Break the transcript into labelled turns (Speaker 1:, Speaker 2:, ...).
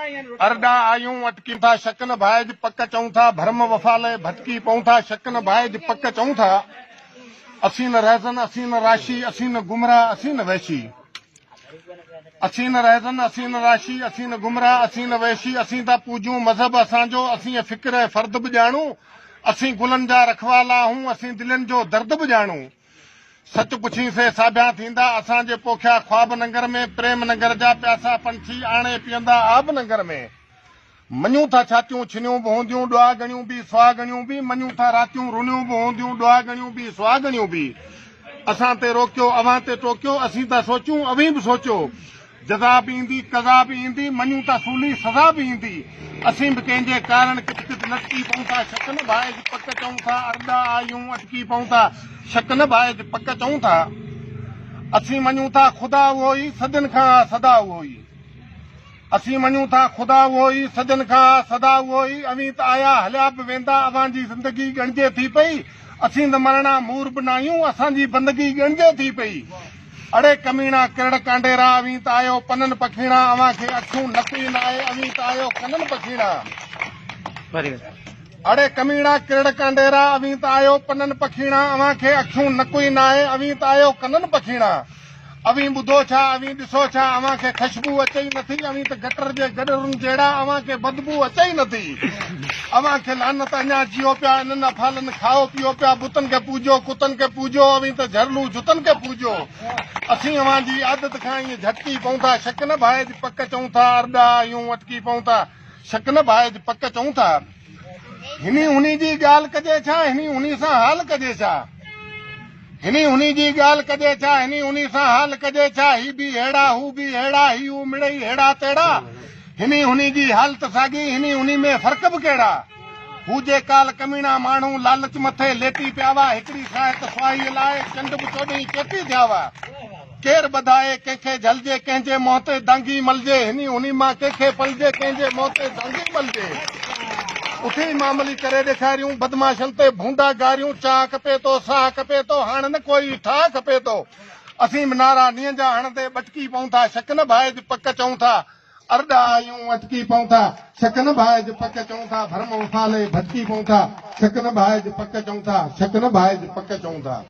Speaker 1: ارڏا آهيون اٽڪي ٿا، شڪ نه ڀائج پڪ چئون ٿا، ڀرم وفا لئه ڀٽڪي پئون ٿا، شڪ نه ڀائج پڪ چئون ٿا. اسين نه رهزن، اسين نه راشي، اسين نه گمراهه، اسين نه وحشي. اسين نه رهزن، اسين نه راشي، اسين نه گمراهه، اسين نه وحشي، اسين ٿا پوڄيون مذهب اسان جو، اسين فڪر ۽ فرد به ڄاڻون، اسين گلن جا رکوالا آهون، اسين دلين جو درد به ڄاڻون. سچ پڇين سي ساڀيان ٿيندا، اسان جي پوکيا خواب ننگر ۾، پريم ننگر جا پياسا پنڇي، آڻي پيئندا آب ننگر ۾. مڃون ٿا ڇاتيون ڇنيون به هونديون، ڏهاڳڻيون به سهاڳڻيون به، مڃون ٿا راتيون رنيون به هونديون، ڏهاڳڻيون به سهاڳڻيون به. اسان تي روڪيو، اوهان تي ٽوڪيو، اسين ٿا سوچيون، اوهين به سوچيو. جزا به ايندي، قضا به ايندي، مڃون ٿا سولي سزا به ايندي. اسين به ڪنهن جي ڪارڻ ڪٿ ڪٿ لٽڪي پئون ٿا، شڪ نه ڀائج پڪ چئون ٿا، ارڏا آهيون اٽڪي پئون ٿا، شڪ نه ڀائج پڪ چئون ٿا. اسين مڃون ٿا خدا اهو ئي، صدين کان آ سدا اهو ئي. اسين مڃون ٿا خدا اهو ئي، صدين کان آ سدا اهو ئي، اوهين ته آيا هليا به ويندا، اوهان جي زندگي ڳڻجي ٿي پئي، اسين ته مرڻا مور به ناهيون، اسان جي بندگي ڳڻجي ٿي پئي. اڙي ڪميڻا ڪرڙ ڪانڊيرا، اوهين ته آهيو پنن پکيڻا، اوهان کي اکيون نڪ ئي ناهي، اوهين ته آهيو ڪنن پکيڻا. اڙي ڪميڻا ڪرڙ ڪانڊيرا، اوهين ته آهيو پنن پکيڻا، اوهان کي اکيون نڪ ئي ناهي، اوهين ته آهيو ڪنن پکيڻا. اوهين ٻڌو ڇا؟ اوهين ڏسو ڇا؟ اوهان کي خشبو اچي ئي نٿي. اوهين ته گٽر جي گڏرن جهڙا، اوهان کي بدبو اچي ئي نٿي. اوهان کي لعنت، اڃا جيئو پيا، انهن افعالن کائو پيئو پيا، بتن کي پوڄيو، ڪتن کي پوڄيو، اوهين ته جهرلو جتن کي پوڄيو. اسين اوهان جي عادت کان ائين جهٽڪي پئون ٿا، شڪ نه ڀائج، پڪ چئون ٿا، ارڏا آهيون، اٽڪي پئون ٿا، شڪ نه ڀائج، پڪ چئون ٿا. هني هني جي ڳالهه ڪجي ڇا، هني هني سان حال ڪجي ڇا؟ هني هني جي ڳالهه ڪجي ڇا، هني هني سان حال ڪجي ڇا؟ هي به ههڙا، هو به ههڙا، هي هو مڙئي ههڙا تهڙا. هني هني جي حالت ساڳي، هني هني ۾ فرق به ڪهڙا؟ هو جي ڪالهه ڪميڻا ماڻهو، لالچ مٿي ليٽي پيا هئا، هڪڙي ساهت سواهيء لاء، چنڊ به چوڏهين چيٽي ٿيا هئا. ڪير ٻڌائي، ڪنهن کي جهلجي، ڪنهن جي منهن تي دانگي ملجي، هني هني مان ڪنهن کي پلجي، ڪنهن جي منهن تي دانگي ملجي. اٿي معاملي ڪري ڏيکاريون، بدمعاشن تي ڀونڊا گاريون، چاهه کپي ٿو، ساهه کپي ٿو، هاڻ نه ڪوئي ٺاهه کپي ٿو. اسين به نعرا نينهن جا هڻندي ٻٽڪي پئون ٿا، شڪ نه ڀائج پڪ چئون ٿا، ارڏا آهيون اٽڪي پئون ٿا، شڪ نه ڀائج پڪ چئون ٿا، ڀرم وفا لئي ڀٽڪي پئون ٿا، شڪ نه ڀائج پڪ چئون ٿا، شڪ نه ڀائج پڪ چئون ٿا.